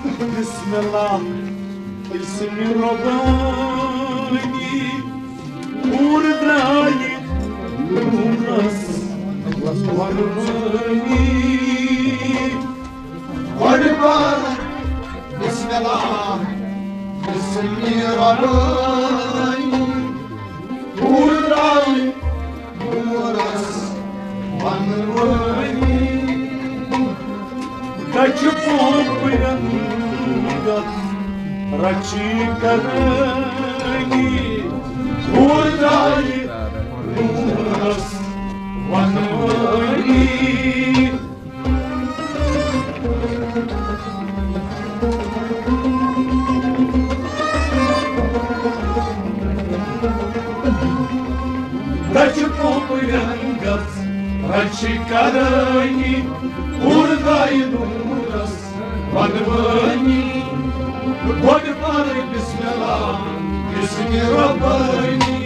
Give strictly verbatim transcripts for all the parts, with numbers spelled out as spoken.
بسم اللہ، بسم ربانی، پوٗرٕ درٛایہِ نوٗرس وۄنوٲنی۔ گۄڈٕ پَر بسم اللہ، بسم ربانی، پوٗرٕ درٛایہِ نوٗرس وۄنوٲنی۔ دَچھِ پوپرٮ۪ن گژھ رچھِ کرٲنی، پوٗرٕ درٛایہِ نوٗرس وۄنوٲنی۔ دَچھِ پوپرٮ۪ن گژھ رچھِ کرٲنی، پوٗرٕ درٛایہِ نوٗرس وۄنوٲنی۔ گۄڈٕ پَر بسم اللہ، بسم ربانی۔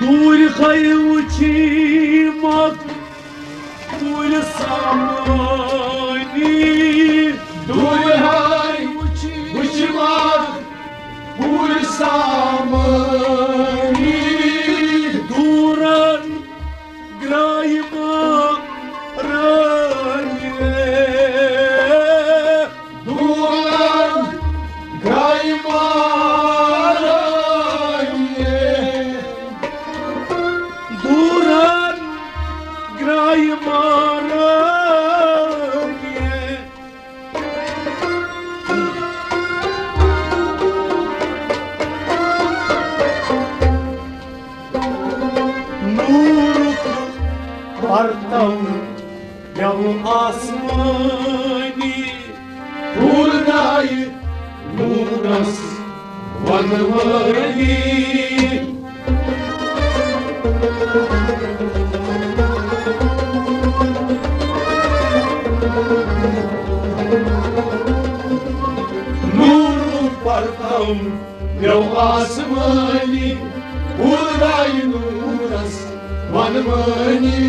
دوٗرِ ہاے وٕچھی مقبوٗل سامانی۔ دوٗرِ ہاے وٕچھی مقبوٗل سامانی۔ دوٗرن گرٛایہِ مارٲنی۔ دوٗرن گرٛایہِ مارٲنی۔ دوٗرن گرٛایہِ مارٲنی۔ نوٗرُک پرتو پیوٚو آسمٲنی، پوٗرٕ درٛایہِ نوٗرس وۄنوٲنی۔ نوٗرُک پرتو پیوٚو آسمٲنی، پوٗرٕ درٛایہِ نوٗرس وۄنوٲنی۔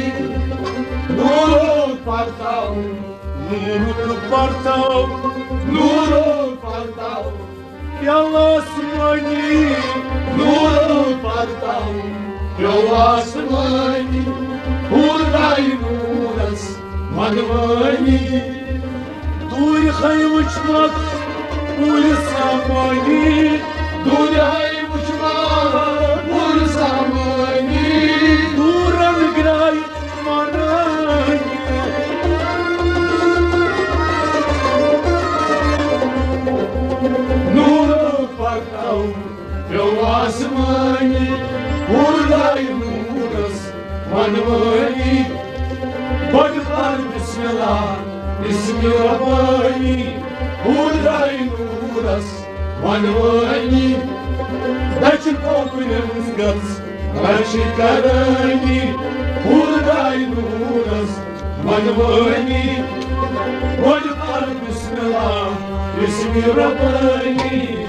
نوٗرُک پرتو، نوٗرُک پرتو، نوٗرُک پرتو پیوٚو آسمٲنی۔ نوٗرُک پرتو پیوٚو آسمٲنی، پوٗرٕ درٛایہِ نوٗرس وۄنوٲنی۔ دوٗرِ ہاے وٕچھ مقبوٗل سامانی۔ دوٗرِ ہاے وٕچھ مقبوٗل سامانی۔ دوٗرن گرٛایہِ مارٲنی۔ نوٗرُک پرتو پیوٚو آسمٲنی، پوٗرٕ درٛایہِ نوٗرس وۄنوٲنی۔ گۄڈٕ پَر بسم اللہ، بسم ربانی، پوٗرٕ درٛایہِ نوٗرس وۄنوٲنی۔ دَچھِ پوپرٮ۪ن گژھ رچھِ کرٲنی، پوٗرٕ درٛایہِ نوٗرس وۄنوٲنی۔ گۄڈٕ پَر بسم اللہ، بسم ربانی۔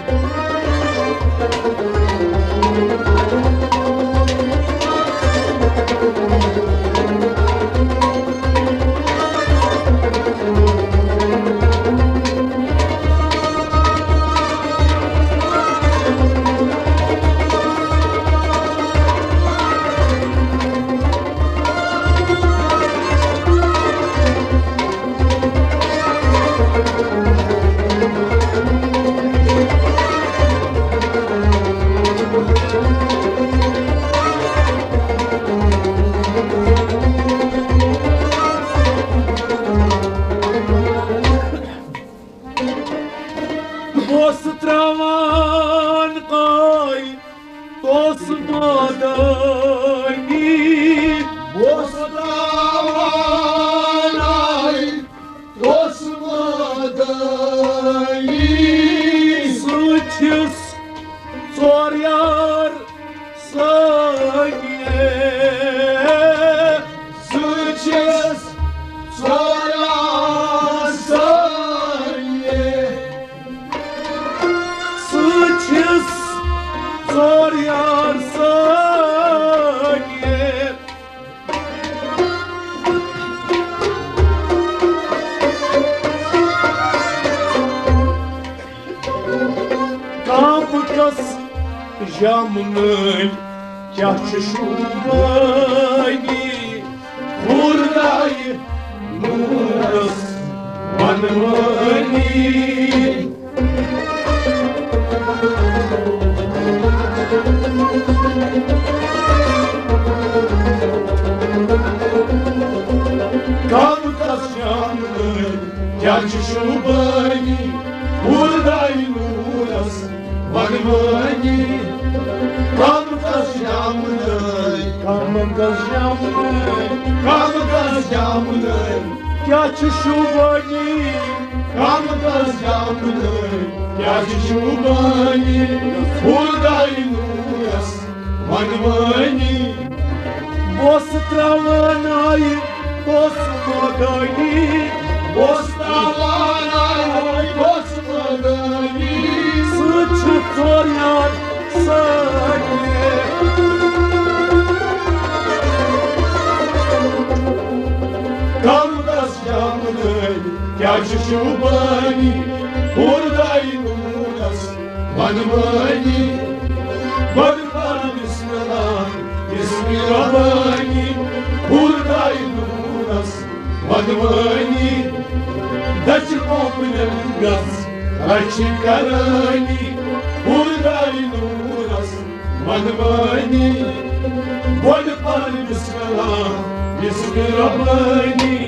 شامہٕ نٲلۍ کیٛاہ چھِ شوٗبٲنی، خۄدایہِ نوٗرس ونوٲنی۔ کم کس شامہٕ نٲلۍ کیٛاہ چھِ شوٗبٲنی، خۄدایہِ نوٗرس ونوٲنی۔ کم کس شامہٕ نٲلۍ، کم کس شامہٕ نٲلۍ، کم کس شامہٕ نٲلۍ کیٛاہ چھِ شوٗبٲنی، کم کس شامہٕ نٲلۍ کیٛاہ چھِ شوٗبٲنی، خۄدایہِ نوٗرس ونوٲنی۔ بوس تراوان آیہِ، بوس مٲدٲنی۔ بوس تراوان آیہِ، بوس مٲدٲنی۔ سۭتۍ چھُ ژور یار سٲری۔ کم کس شامہٕ نٲلۍ کیٛاہ چھِ شوٗبٲنی، خۄدایہِ نوٗرس ونوٲنی۔ بڑٕ بارٕ بسم اللہ، بسم ربانی، خۄدایہِ نوٗرس ونوٲنی۔ دچھِ کھوپرٮ۪ن گژھ رچھِ کرٲنی، خۄدایہِ نوٗرس ونوٲنی۔ بڑٕ بارٕ بسم اللہ، بسم ربانی۔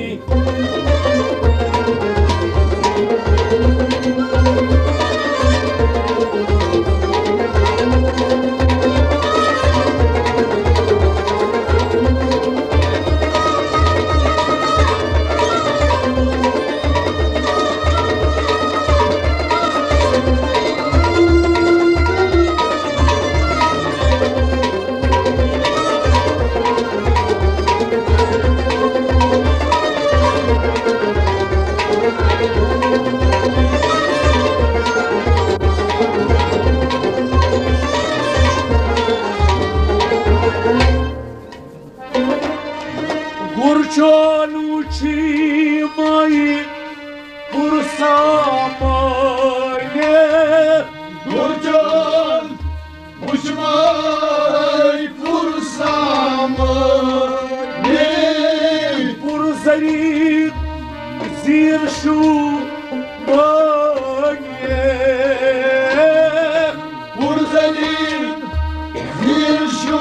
گُرچون وُچھی مائی پُرسامانے۔ گُرچون وُچھ مائی پُرسامانے۔ پُرزری زیر شو بٲنیے۔ پُرزری زیر شو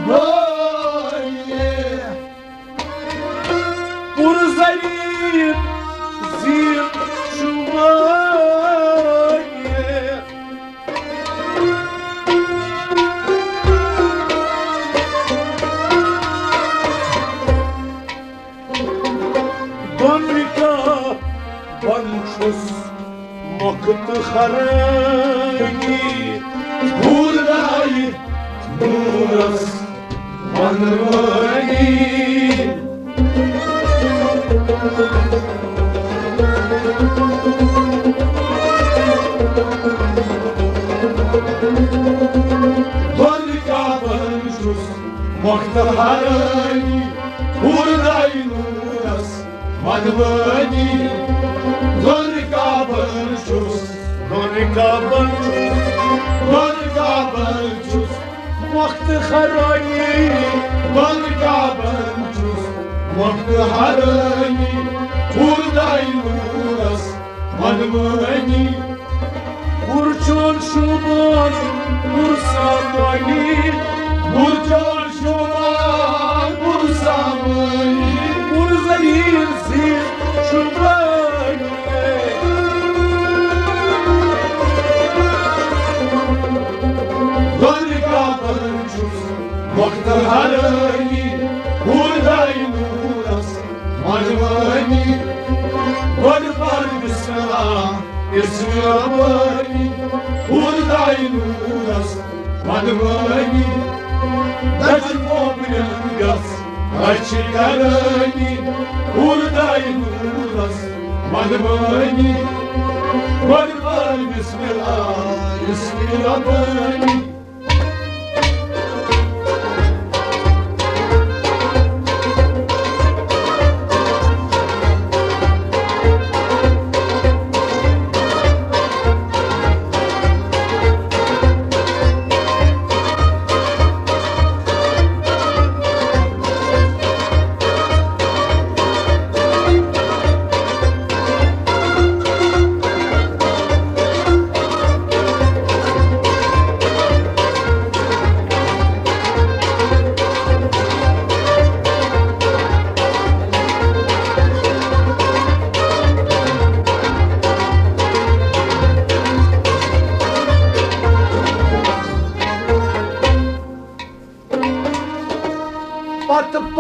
بٲنیے۔ پُرزری زیر شو بٲنیے۔ دۄن رِکابن چھُس مۄکھ تہٕ ہرٲنی، خۄدایہِ نوٗرس ونوٲنی۔ دۄن رِکابن چھُس مۄکھ تہٕ ہرٲنی، خۄدایہِ نوٗرس ونوٲنی۔ دۄن رِکابن چھُس، دۄن رِکابن چھُس، دۄن رِکابن چھُس مۄکھ تہٕ ہرٲنی۔ دۄن رِکابن چھُس مۄکھ تہٕ ہرٲنی، خۄدایہِ نوٗرس ونوٲنی۔ گُرچون شوٗبان پُرسامٲنی۔ گُرچون شوٗبان پُرسامٲنی۔ پُرزریٖن زِ شوٗبان۔ دۄن رِکابن چھُس مۄکھ تہٕ ہرٲنی، خۄدایہِ نوٗرس ونوٲنی۔ گۄڈٕ پر بسم اللہ، بسم ربانی، خۄدایہِ نوٗرس ونوٲنی۔ دچھِ کھوپرٮ۪ن گژھ رچھِ کرٲنی، خۄدایہِ نوٗرس ونوٲنی۔ گۄڈٕ پر بسم اللہ، بسم ربانی۔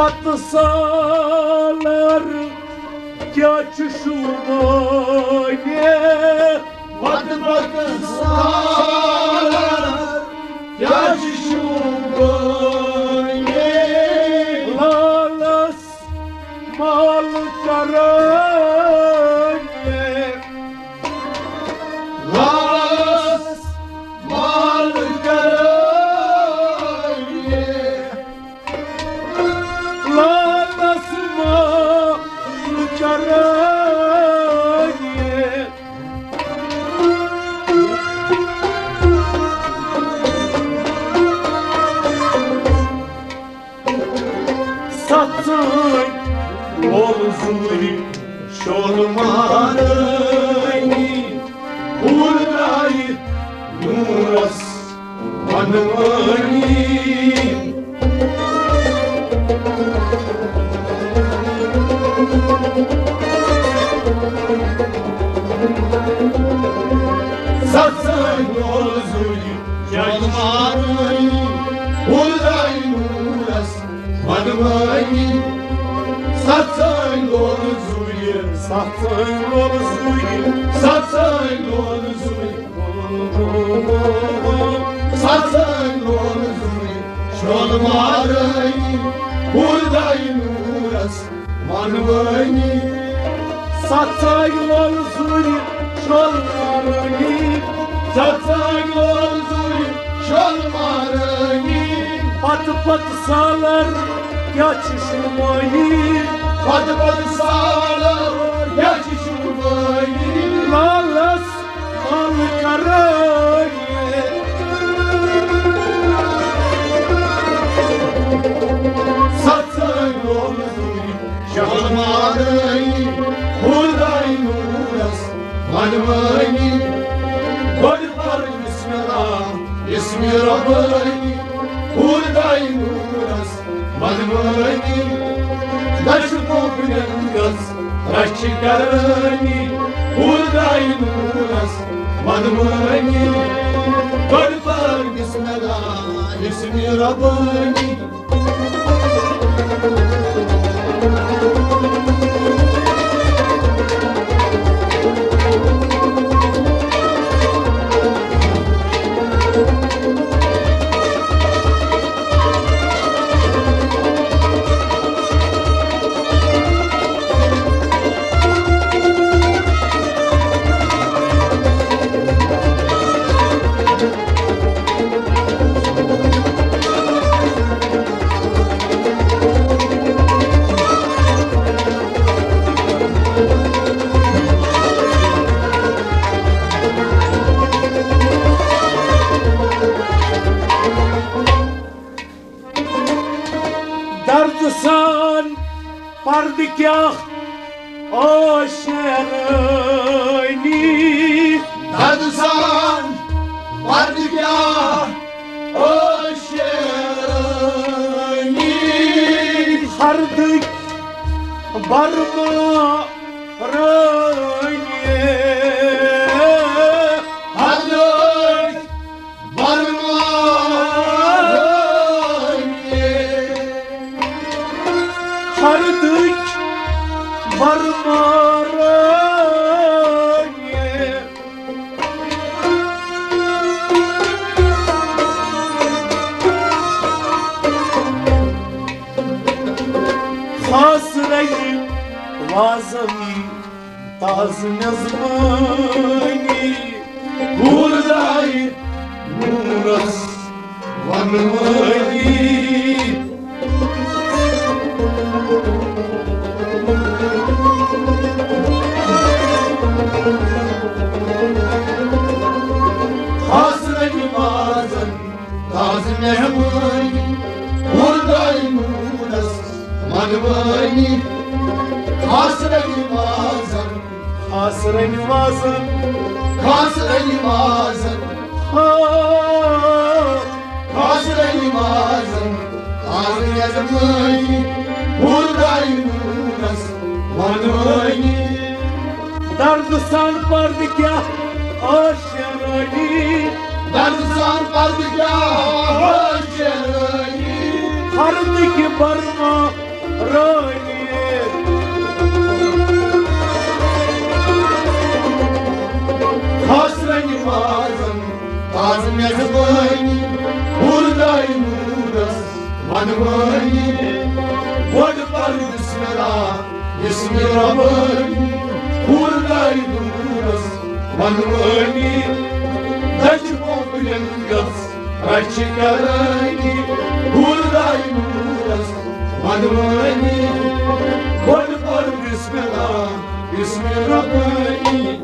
پتہٕ سالر کیٛاہ چھُ شوٗبٲنہِ؟ پتہٕ پتہٕ سالر کیٛاہ چھُ شوٗبٲنہِ؟ لالس مال کرٲنہِ۔ لالس مال کرٲنہِ۔ لالس مال کرٲنہِ۔ سژٲنۍ وۄل زوٗرِ شۄل مارٲنی، ہُردایہِ نوٗرس وَنوٲنی۔ سژٲنۍ وۄل زوٗرِ شۄل مارٲنی، ہُردایہِ نوٗرس وَنوٲنی۔ سژٲنۍ وۄل زوٗرِ، سژٲنۍ وۄل زوٗرِ، سژٲنۍ وۄل زوٗرِ۔ سژٲنۍ وۄل زوٗرِ شۄل مارٲنی، ہُردایہِ نوٗرس وَنوٲنی۔ سژٲنۍ وۄل زوٗرِ شۄل مارٲنی۔ سژٲنۍ وۄل زوٗرِ شۄل مارٲنی۔ پتہٕ پتہٕ سالر کیٛاہ چھِ شوٗبٲنی؟ پتہٕ پتہٕ سالر کیٛاہ چھِ شوٗبٲنی؟ لالس مال کرٲنہِ۔ سژٲنۍ وۄل زوٗرِ شۄل مارٲنی، ہُردایہِ نوٗرس وَنوٲنی۔ گۄڈٕ پَر بسم اللہ، بسم ربٲنی، ہُردایہِ نوٗرس وَنوٲنی۔ دَچھِ پوپرٮ۪ن گٔژھ رَچھِ کرٲنی، ہُردایہِ نوٗرس وَنوٲنی۔ گۄڈٕ پَر بسم اللہ، بسم ربٲنی۔ دردٕ سان پردٕ کیٛاہ آ شیرٲنی۔ دردٕ سان پردٕ کیٛاہ آ شیرٲنی۔ ہردٕکۍ برما رٲنی۔ ہردٕکۍ برمارٲنی۔ ہردٕکۍ برمارٲنی۔ خاص رنگہِ وازن تازٕ میزبٲنی، ہُردایہِ نوٗرس وَنوٲنی۔ خاص رنگہِ وازن تازٕ مہمٲنی، ہُردایہِ نوٗرس وَنوٲنی۔ خاص رنگہِ وازن، خاص رنگہِ وازن، خاص رنگہِ وازن، ہا، خاص رنگہِ وازن، تازٕ میزبٲنی، ہُردایہِ نوٗرس وَنوٲنی۔ دردٕ سان پردٕ کیٛاہ آ شیرٲنی۔ دردٕ سان پردٕ کیٛاہ آ شیرٲنی۔ ہردٕکۍ برما خاص رنگہِ وازن، تازٕ میزبٲنی، پوٗرٕ دارِ نوٗرس ونوٲنی، گۄڈٕ پرٕ بسم اللہ، بسم ربٲنی، پوٗرٕ دارِ نوٗرس ونوٲنی، دچہِ پوپلٮ۪ن گٔژھ رچھِ کرٲنی، پوٗرٕ دارِ نوٗرس ونوٲنی، گۄڈٕ پرٕ بسم اللہ، بسم ربٲنی۔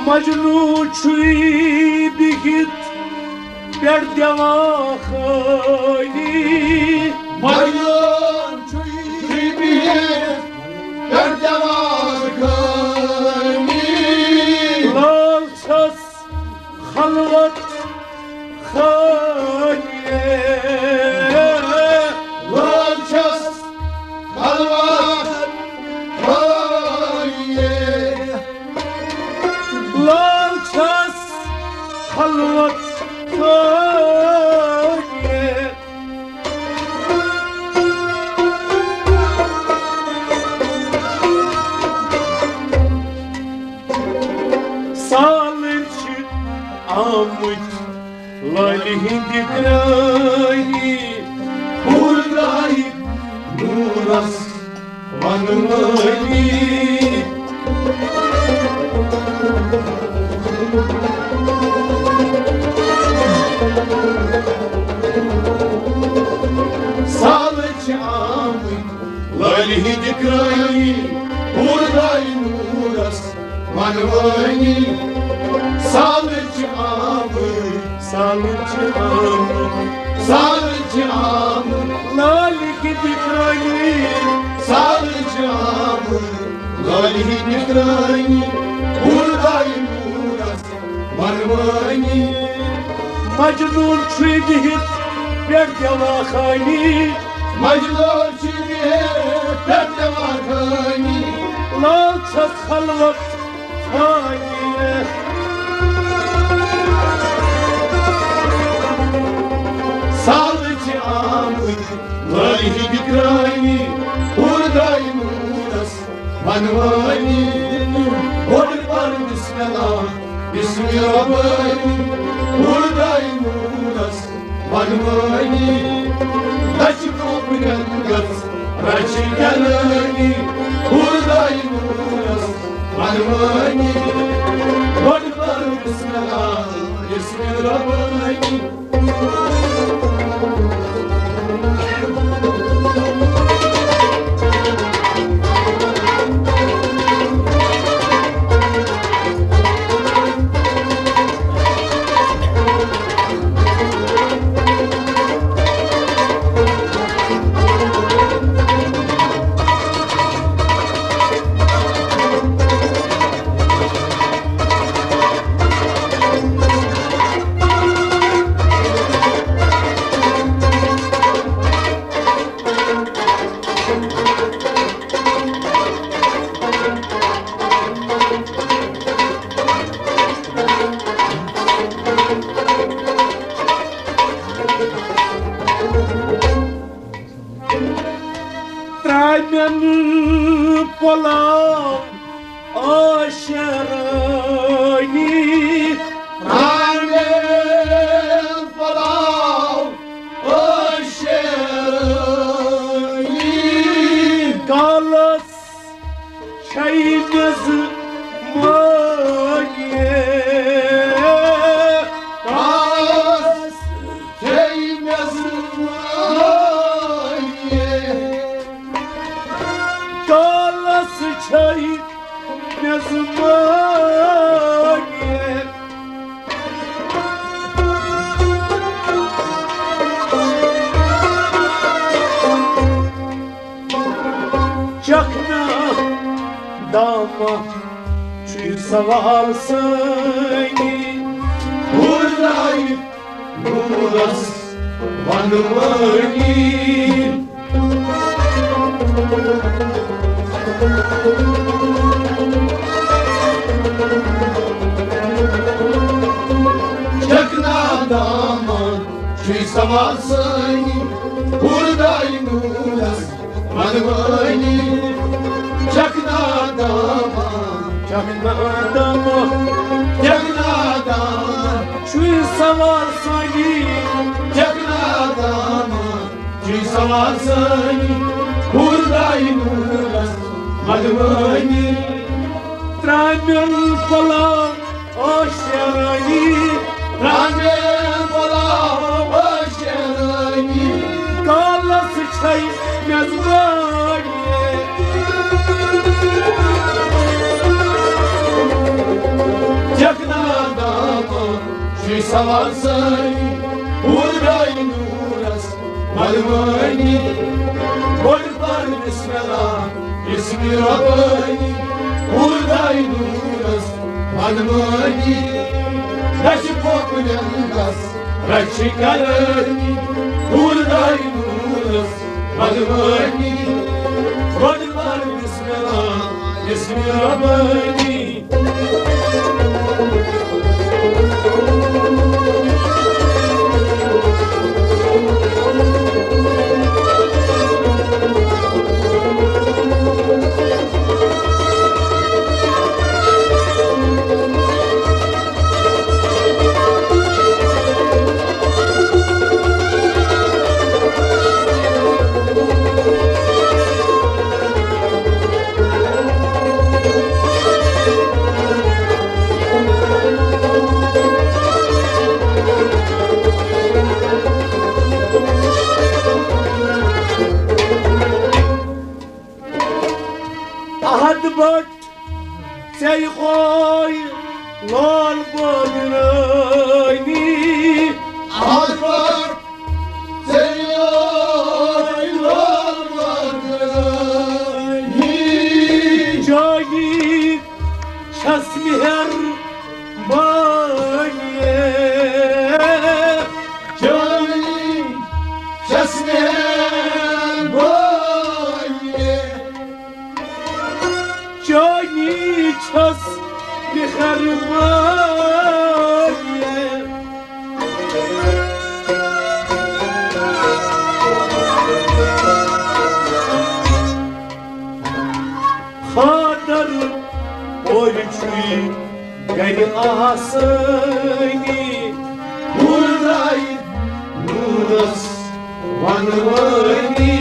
مجنوٗ چھُے بِہِتھ پٮ۪ٹھ دِوان خٲلی۔ مجنوٗ چھُے بِہِتھ پٮ۪ٹھ دِوان خٲلی۔ لال چھَس خلوت خٲلی۔ لال چھَس خلوت خٲلی۔ لال چھَس خلوت خٲلی۔ سالٕرۍ چھِ آمٕتۍ لالہِ ہِنٛدِ گرٛاہی، پوٗرٕ درٛاے نوٗرس ونوٲنی۔ سالٕرۍ چھِ آمٕتۍ لالہِ ہِنٛدِ گرٛاہی، پوٗرٕ درٛاے نوٗرس ونوٲنی۔ سالٕرۍ چھِ آمٕتۍ، سالٕرۍ چھِ آمٕتۍ، سالٕرۍ چھِ آمٕتۍ لالہِ ہِنٛدِ گرٛاہی۔ سالٕرۍ چھِ آمٕتۍ لالہِ ہِنٛدِ گرٛاہی، پوٗرٕ درٛاے نوٗرس ونوٲنی۔ مجنوٗن چھُے بِہِتھ پٮ۪ٹھ دِوان خٲلی۔ مجنوٗن چھُے بِہِتھ پٮ۪ٹھ دِوان خٲلی۔ لال چھَس خلوت خٲلی۔ سالٕرۍ چھِ آمٕتۍ لالہِ ہِنٛدِ گرٛاہی، پوٗرٕ درٛاے نوٗرس ونوٲنی۔ گۄڈٕ پَر بسم اللہ، بسم ربٲنی، پوٗرٕ درٛاے نوٗرس ونوٲنی۔ دچہِ پوپلٮ۪ن گٔژھ رچھِ کرٲنی، پوٗرٕ درٛاے نوٗرس ونوٲنی۔ گۄڈٕ پَر بسم اللہ، بسم ربٲنی۔ ترٛامٮ۪ن پۄلاو ٲشرٲنی۔ ترٛامٮ۪ن پۄلاو ٲشرٲنی۔ کالس چھَے مےٚ زٕ مٲنِتھ۔ کالس چھَے مےٚ زٕ مٲنِتھ۔ تامہ چھُے سوال سٲنی، ہُردایہِ نوٗرس ونوٲنی۔ چکنا دامہ چھُے سوال سٲنی، ہُردایہِ نوٗرس ونوٲنی۔ چکنا دامہ، چکنا دامہ، چکنا دامہ چھُے سوال سٲنی، چکنا دامہ چھُے سوال سٲنی، ہُردایہِ نوٗرس ونوٲنی۔ ترٛامٮ۪ن پلو ٲشرٲنی، رنگے بلاو ٲشرٲنی، کالس چھے میزبٲنی۔ جگنا دامہ چھُے سوال سٲنی، ہُردایہِ نوٗرس ونوٲنی۔ بٔڑ بار بسم اللہ، بسم ربٲنی، ہُردایہِ نوٗرس ونوٲنی۔ رچھِ پوپلٮ۪ن گس، رچھِ کرٲنی، ہُردایہِ نوٗرس ونوٲنی۔ بٔڑ بار بسم اللہ، بسم ربٲنی۔ احد بٹ ژےٚ یہِ ہوے لال بٲگرٲنی۔ احد بٹ ژےٚ یہِ ہوے لال بٲگرٲنی۔ جانی چھس مہربانی۔ جانی چھس مہربانی۔ چٲنی چھس مہربٲنی۔ خاطر پورِ چھُے گرِ آسٲنی۔ ہُردایہِ نوٗرس ونوٲنی۔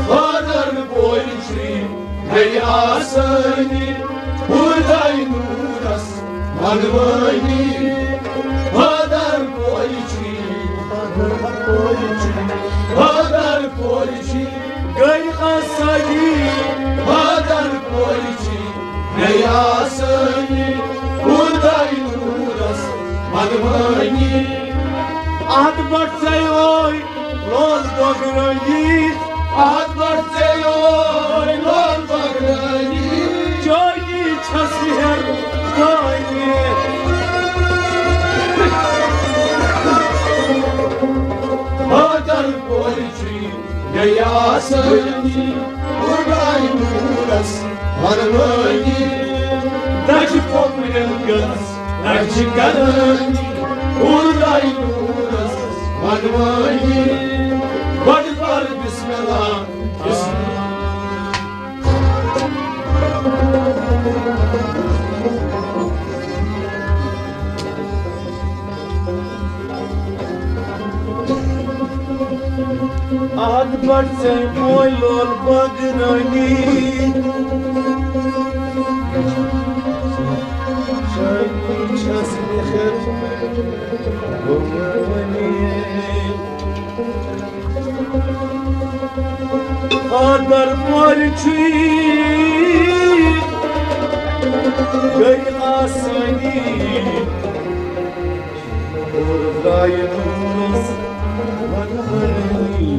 خاطر پورِ چھُے گرِ آسٲنی، ہُردایہِ نوٗرس ونوٲنی۔ خاطر پورِ چھُے، خاطر پورِ چھُے، خاطر پورِ چھُے گرِ آسٲنی۔ خاطر پورِ چھُے گرِ آسٲنی، ہُردایہِ نوٗرس ونوٲنی۔ اتھ پٮ۪ٹھ ژےٚ اوے لول بٲگرٲنی۔ اتھ پٮ۪ٹھ ژےٚ اوے لول بٲگرٲنی۔ چٲنی چھس مہربٲنی۔ خاطر پورِ چھُے گرِ آسٲنی، ہُردایہِ نوٗرس ونوٲنی۔ دچھِ پۄپرٮ۪ن گٔژھ، دچھِ کرٲنی، ہُردایہِ نوٗرس ونوٲنی۔ گۄڈٕ پر بسم اللہ، بسم اللہ۔ اتھ پٮ۪ٹھ ژےٚ موے لول بٲگرٲنی۔ شٲعری چھس مہربٲنی۔ قادر مالچی گٔے آسٲنی اور درٛایہِ نوٗرس ونوٕنی۔